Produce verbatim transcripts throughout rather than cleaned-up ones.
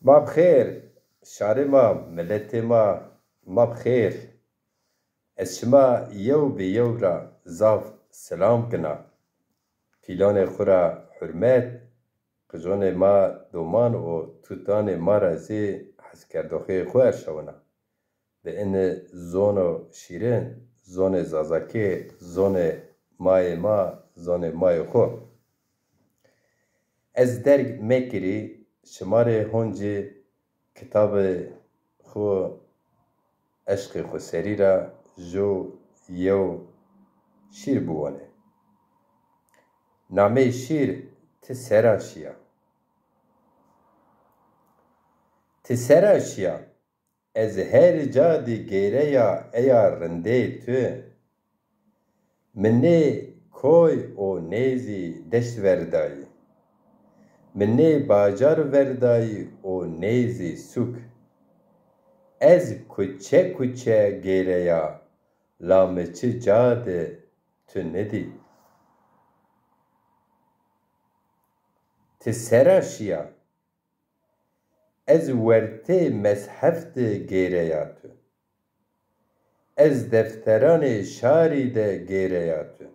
Ma bi xêr, şarê ma, miletê ma, ma bi xêr. Ez şima yew bi yew ra zaf selam kena. Pîlanê xwu ra hurmet, qijonê ma doman û tutanê ma ra zî heskerdoxê xwu erşawena. Bi ini zono şîrin, zonê Zazakî, zonê mayê ma, zonê mayê xwu. Ez derg mekirî, şima rê honcî kitabê xwu, eşqê xwu serî ra ju yew şîr biwanê. Nameyê şîr Ti sera şîya. Ti sera şîya? Ez her ca di gêreya eya rindê tu. Mi nê koy û nê zî deşt verdayî. Mi nê bajar verdayî û nê zî sûk. Ez kuçe kuçe gêreya, la mi çi ca di tu nidî. Ti sera şîya? Ez wertê meshef di gêreya tu. Ez defteranê şarî de gêreya tu.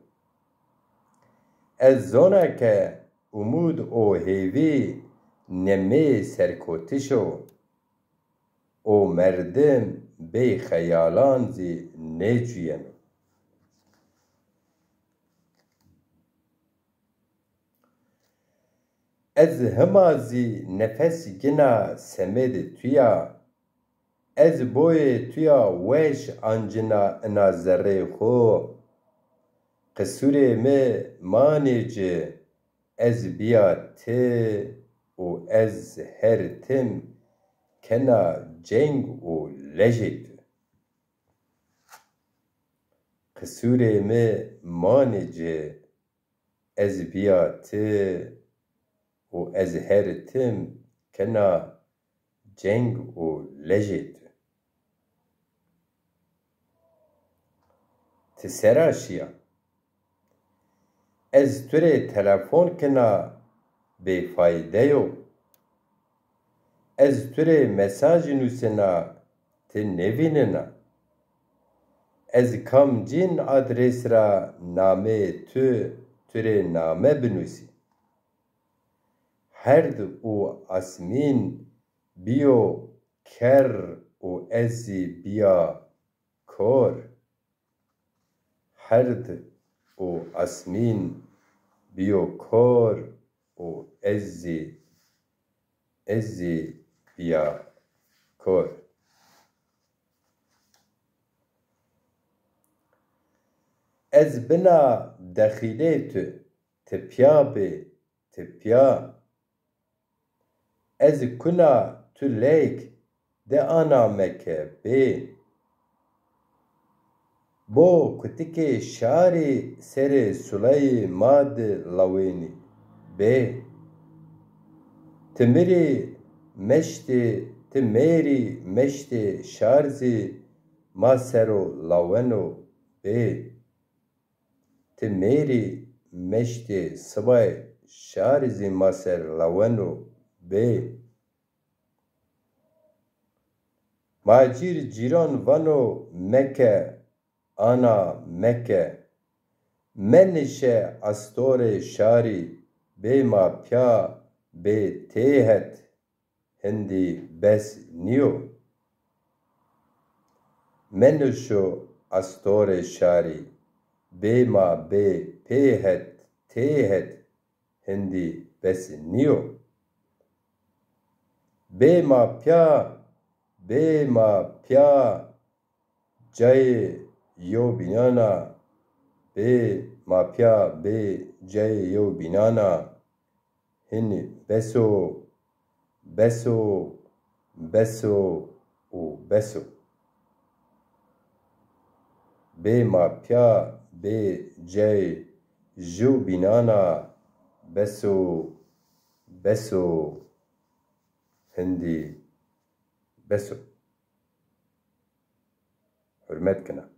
Ez zona ke umûd û hêvî nemeyê serkotiş o û merdim bey xeyalan zî nêcuyeno. Ez hima zî nefes gina semedê tu ya. Ez boyê tu ya weş ancina ina zerrê xwu. Qisurê mi manê ci, ez bîya ti û ez her tim kena ceng û lejê tu. Qisurê mi manê ci, ez bîya ti û ez her tim kena ceng û lejê tu. Ti sera şîya? Ez tu rê telefon kena, bêfayde yo. Ez tu rê mesaj nusena, ti nêvînena. Ez kamcîn adres ra nameyê tu, tu rê name binusî? Herd û asmîn bîyo ker û ez zî bîya kor. Herd û asmîn bîyo kor û ez zî, ez zî bîya kor. Ez bina dexîlê tu, ti pîya bê, ti pîya. Ez kuna tu leyk, de ana meke bê. Bo kutikê şarî serê suleyê ma di lawênî bê. Ti mi rî meştê, ti mêrî meştê şar zî ma ser o laweno bê. Ti mêrî meştê sibay şarî zî ma ser laweno bê. Ma cîr cîran vano meke, ana meke. Menişe astorê şarî bê ma pîya bê têhet. Hindî bes nîyo. Menişo astorê şarî, bê ma bê pê het, tê het, hindî bes nîyo. Bê ma pîya, bê ma pîya, cayê yew bînan a, bê ma pîya bê cayê yew bînan a, hinî bes o, bes o, bes o û bes o. Bê ma pîya bê cayê jew bînan a, bes o, bes o, hindî bes o. Hurmet kena.